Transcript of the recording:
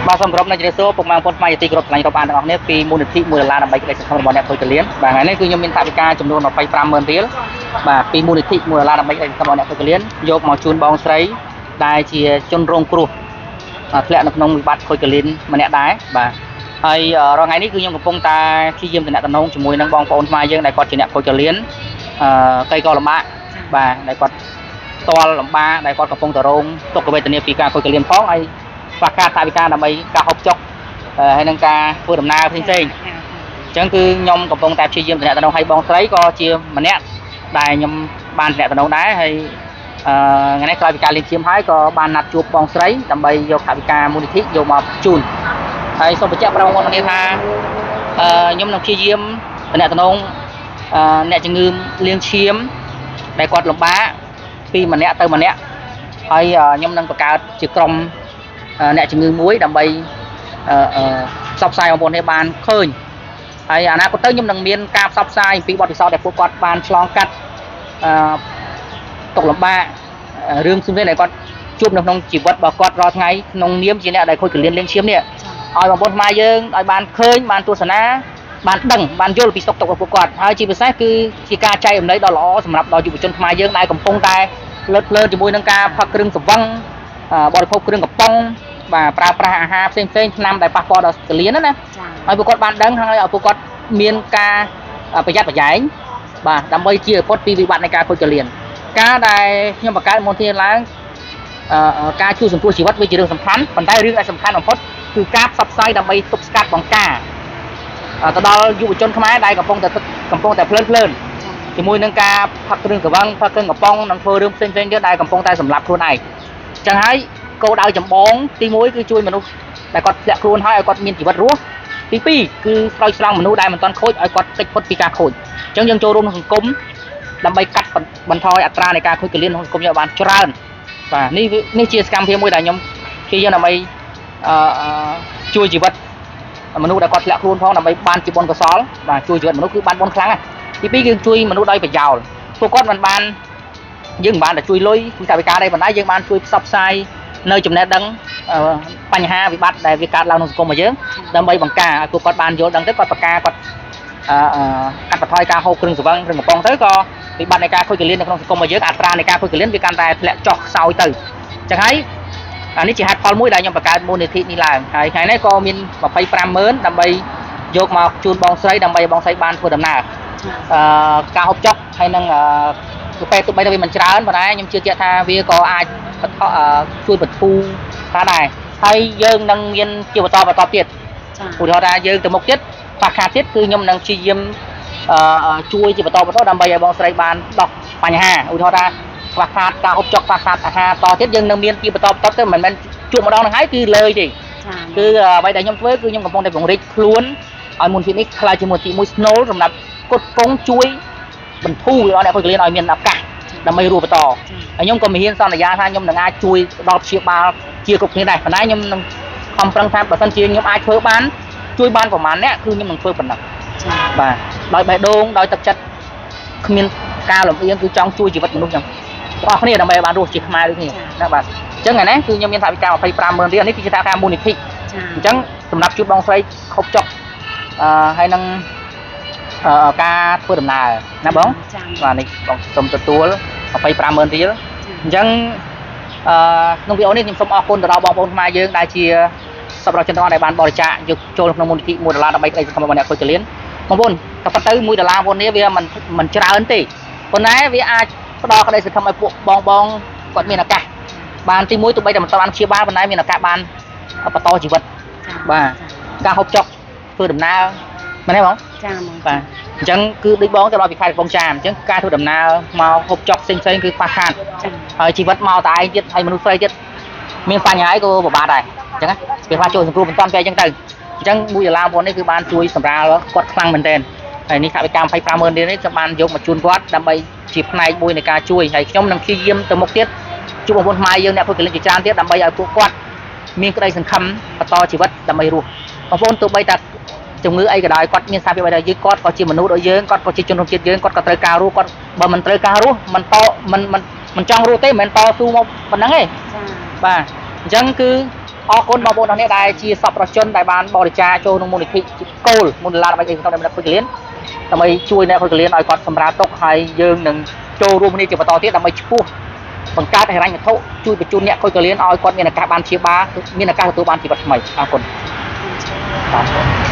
បាទសូមគោរពនៅជម្រាបសួរពុកម៉ែបងប្អូនខ្មែរជាទីគោរពស្រឡាញ់រាប់អានទាំងអស់គ្នាពីមូលនិធិ1ដុល្លារដើម្បីក្តីសង្ឃឹមរបស់អ្នកខូចកលៀនបាទថ្ងៃនេះគឺខ្ញុំមានថវិកាចំនួន250,000រៀលបាទពីមូលនិធិ1ដុល្លារដើម្បីក្តីសង្ឃឹមរបស់អ្នកខូចកលៀនយកមកជូនបងស្រីដែលជាជនរងគ្រោះធ្លាក់នៅក្នុងវិបត្តិខូចកលៀនម្នាក់ដែរបាទហើយរាល់ថ្ងៃនេះគឺខ្ញុំកំពុងតែព្យាយាមតំណែងជាមួយនឹងបងប្អូនខ្មែរយើងដែលគាត់ជាអ្នកខូចកលៀនអឺកៃកលំបាកបាទដែលគាត់ផ្ទាល់លំបាកដែលគាត់កំពុងតែរងទុក្ខវេទនាពីការខូចកលៀនផងហើយ ខ្វះខាតថវិកាដើម្បីការហូបចុកហើយនឹងការធ្វើដំណើរផ្សេងៗអញ្ចឹងគឺខ្ញុំកំពុងតែព្យាយាមតំណែងឲ្យបងស្រីក៏ជាម្នាក់ដែលខ្ញុំបានតំណែងដែរហើយអឺថ្ងៃនេះក្រោយពីការលេងឈាមហើយក៏បានណាត់ជួបបងស្រីដើម្បីយកថវិកាមូលនិធិយកមកជូនហើយសូមបញ្ជាក់ប្រាប់បងប្អូនគ្នាថាអឺខ្ញុំនឹងព្យាយាមតំណែងអឺអ្នកជំងឺលាងឈាមដែលគាត់លំបាកពីម្នាក់ទៅម្នាក់ហើយខ្ញុំនឹងបង្កើតជាក្រុម អ្នកជំងឺមួយដើម្បីអឺអឺផ្សព្វផ្សាយបងប្អូននេះបានឃើញហើយអនាគតទៅខ្ញុំនឹងមានការផ្សព្វផ្សាយអំពីបទពិសោធន៍ដែលពួកគាត់បានឆ្លងកាត់អឺទុកលំបាករឿងផ្សេងៗដែលគាត់ជួបនៅក្នុងជីវិតរបស់គាត់រាល់ថ្ងៃក្នុងនាមជាអ្នកដែលខូចកលៀនលៀងឈាមនេះឲ្យបងប្អូនខ្មែរយើងឲ្យបានឃើញបានទស្សនាបានដឹងបានយល់ពីសុខទុក្ខរបស់ពួកគាត់ហើយជាពិសេសគឺជាការចែករំលែកដ៏ល្អសម្រាប់ដល់យុវជនខ្មែរយើងដែលកំពុងតែលើតភ្លើនជាមួយនឹងការផឹកគ្រឿងស្រវឹងបរិភោគគ្រឿងកំប៉ុងបាទប្រើប្រាស់អាហារផ្សេងផ្សេងថ្នាំដែលប៉ះពាល់ដល់កលៀនណាណាឲ្យពួកគាត់បានដឹងហើយឲ្យពួកគាត់មានការប្រយ័ត្នប្រយែងបាទដើម្បីជាផុតពីវិបត្តិនៃការខូចកលៀនការដែលខ្ញុំបង្កើតមូលនិធិឡើងការជួយសង្គ្រោះជីវិតវាជារឿងសំខាន់ប៉ុន្តែរឿងដែលសំខាន់បំផុតគឺការផ្សព្វផ្សាយដើម្បីទប់ស្កាត់បង្ការទៅដល់យុវជនខ្មែរដែលកំពុងតែភ្លើនភ្លើនជាមួយនឹងការផឹកគ្រឿងស្រវឹងផឹកគ្រឿងកំប៉ុងនិងធ្វើរឿងផ្សេងៗទៀតដែលកំពុងតែសម្លាប់ខ្លួនឯងចឹងហើយគោលដៅចម្បងទី1គឺជួយមនុស្សដែលគាត់ធ្លាក់ខ្លួនហើយឲ្យគាត់មានជីវិតរស់ទី2គឺស្រោចស្រង់មនុស្សដែលមិនទាន់ខូចឲ្យគាត់គេចផុតពីការខូចអញ្ចឹងយើងចូលរួមក្នុងសង្គមដើម្បីកាត់បន្ថយអត្រានៃការខូចកលៀនក្នុងសង្គមយើងឲ្យបានច្រើនបាទនេះនេះជាសកម្មភាពមួយដែលខ្ញុំព្យាយាមដើម្បីអឺជួយជីវិតមនុស្សដែលគាត់ធ្លាក់ខ្លួនផងដើម្បីបានជាបុណ្យកុសលបាទជួយជីវិតមនុស្សគឺបានបុណ្យខ្លាំងណាស់ទី2គឺជួយមនុស្សដោយប្រយោលពួកគាត់មិនបានយើងមិនបានតែជួយលុយជួយថវិកាទេប៉ុន្តែយើងបានជួយផ្សព្វផ្សាយនៅចំណេះដឹងបញ្ហាវិបត្តិដែលវាកើតឡើងក្នុងសង្គមរបស់យើងដើម្បីបង្ការឲ្យពួកគាត់បានយល់ដឹងទៅគាត់បង្ការគាត់កាត់បន្ថយការហូបគ្រឿងស្រវឹងគ្រឿងកំប៉ុងទៅក៏វិបត្តិនៃការខូចកលៀននៅក្នុងសង្គមរបស់យើងអត្រានៃការខូចកលៀនវាកាន់តែធ្លាក់ចុះខ្សោយទៅអញ្ចឹងហើយអានេះជាហេតុផលមួយដែលខ្ញុំបង្កើតមូលនិធិនេះឡើងហើយថ្ងៃនេះក៏មាន250,000ដើម្បីយកមកជូនបងស្រីដើម្បីឲ្យបងស្រីបានធ្វើដំណើរការហូបចុកហើយនឹងកាហ្វេទោះបីតែវាមិនច្រើនប៉ុន្តែខ្ញុំជឿជាក់ថាវាក៏អាចជួយបន្ធូរខ្លះដែរហើយយើងនឹងមានជាបន្តបន្តទៀតឧទាហរណ៍ថាយើងទៅមុខទៀតខ្វះខាតទៀតគឺខ្ញុំនឹងព្យាយាមជួយជាបន្តបន្តដើម្បីឲ្យបងស្រីបានដោះបញ្ហាឧទាហរណ៍ថាខ្វះខាតការហូបចុកខ្វះខាតអាហារតទៀតយើងនឹងមានជាបន្តបន្តទៅមិនមែនជួបម្ដងនឹងហើយគឺលើយទេគឺអ្វីដែលខ្ញុំធ្វើគឺខ្ញុំកំពុងតែពង្រីកខ្លួនឲ្យមូលនិធិនេះក្លាយជាមូលនិធិមួយស្នូលសម្រាប់គុតគង់ជួយបន្ធូរដល់អ្នកខូចកលៀនឲ្យមានឱកាសដើម្បីរស់បន្តហើយខ្ញុំក៏មិនហ៊ានសន្យាថាខ្ញុំនឹងអាចជួយដល់ព្យាបាលជាគ្រប់គ្នាដែរប៉ុន្តែខ្ញុំនឹងខំប្រឹងថាបើសិនជាខ្ញុំអាចធ្វើបានជួយបានប្រហែលអ្នកគឺខ្ញុំនឹងធ្វើប៉ុណ្ណឹងបាទដោយបេះដូងដោយទឹកចិត្តគ្មានការលំអៀងគឺចង់ជួយជីវិតមនុស្សចឹងបងប្អូនគ្នាដើម្បីឲ្យបានរស់ជាខ្មែរដូចគ្នាណាបាទអញ្ចឹងថ្ងៃនេះគឺខ្ញុំមានថវិកា250,000រៀលនេះគឺជាថវិកាមូលនិធិអញ្ចឹងសម្រាប់ជួបបងស្រីខົບចុកអឺហើយនឹងការធ្វើដំណើរណាបងបាទនេះបងសូមទទួល250,000រៀលអញ្ចឹងអឺក្នុងវីដេអូនេះខ្ញុំសូមអរគុណទៅដល់បងប្អូនខ្មែរយើងដែលជាសប្បុរសជនទាំងអស់ដែលបានបរិច្ចាគយកចូលក្នុងមូលនិធិ1ដុល្លារដើម្បីក្តីសង្ឃឹមរបស់អ្នកខូចកលៀនបងប្អូនក៏ប៉ុន្តែ1ដុល្លារបងនេះវាមិនច្រើនទេប៉ុន្តែវាអាចផ្ដល់ក្តីសង្ឃឹមឲ្យពួកបងបងគាត់មានឱកាសបានទី1ទោះបីតែមិនបានព្យាបាលប៉ុន្តែមានឱកាសបានបន្តជីវិតបាទការហូបចុកធ្វើដំណើរមែនទេបងចាបងបាទអញ្ចឹងគឺដូចបងទៅដល់ពីខេត្តកំពង់ចាមអញ្ចឹងការធ្វើដំណើរមកហូបចុកផ្សេងៗគឺខ្វះខាតហើយជីវិតមកតែឯងទៀតហើយមនុស្សស្រីទៀតមានបញ្ហាអីក៏ពិបាកដែរអញ្ចឹងណាពេលខ្លះចូលសង្គ្រោះមិនតាន់ពេលអញ្ចឹងទៅអញ្ចឹង1ដុល្លារបងនេះគឺបានជួយសម្រាលគាត់ខ្លាំងមែនទែនហើយនេះថវិកា250,000រៀលនេះខ្ញុំបានយកមកជូនគាត់ដើម្បីជាផ្នែកមួយនៃការជួយហើយខ្ញុំនឹងព្យាយាមទៅមុខទៀតជួបបងប្អូនខ្មែរយើងអ្នកធ្វើកលិនជាច្រើនទៀតដើម្បីឲ្យពួកគាត់មានក្តីសង្ឃឹមបន្តជីវិតដើម្បីរស់បងប្អូនទោះបីតែជំងឺអីក៏ដោយគាត់មានសារភាពអីដែរយើងគាត់ក៏ជាមនុស្សដូចយើងគាត់ក៏ជាជនរួមជាតិយើងគាត់ក៏ត្រូវការរស់គាត់បើមិនត្រូវការរស់មិនតមិនមិនមិនចង់រស់ទេមិនមែនតស៊ូមកប៉ុណ្ណឹងទេបាទអញ្ចឹងគឺ អរគុណបងប្អូនទាំងនេះដែលជាសប្បុរសជនដែលបានបរិច្ចាគចូលក្នុងមូលនិធិគោល1ដុល្លារដើម្បីអីសង្ឃឹមដល់អ្នកខូចកលៀនដើម្បីជួយអ្នកខូចកលៀនឲ្យគាត់សម្រាលទុកហើយយើងនឹងចូលរួមគ្នាជាបន្តទៀតដើម្បីឈ្មោះបង្កើតហិរញ្ញវត្ថុជួយបញ្ជូនអ្នកខូចកលៀនឲ្យគាត់មានឱកាសបានព្យាបាលមានឱកាសទទួលបានជីវិតថ្មីអរគុណបាទ។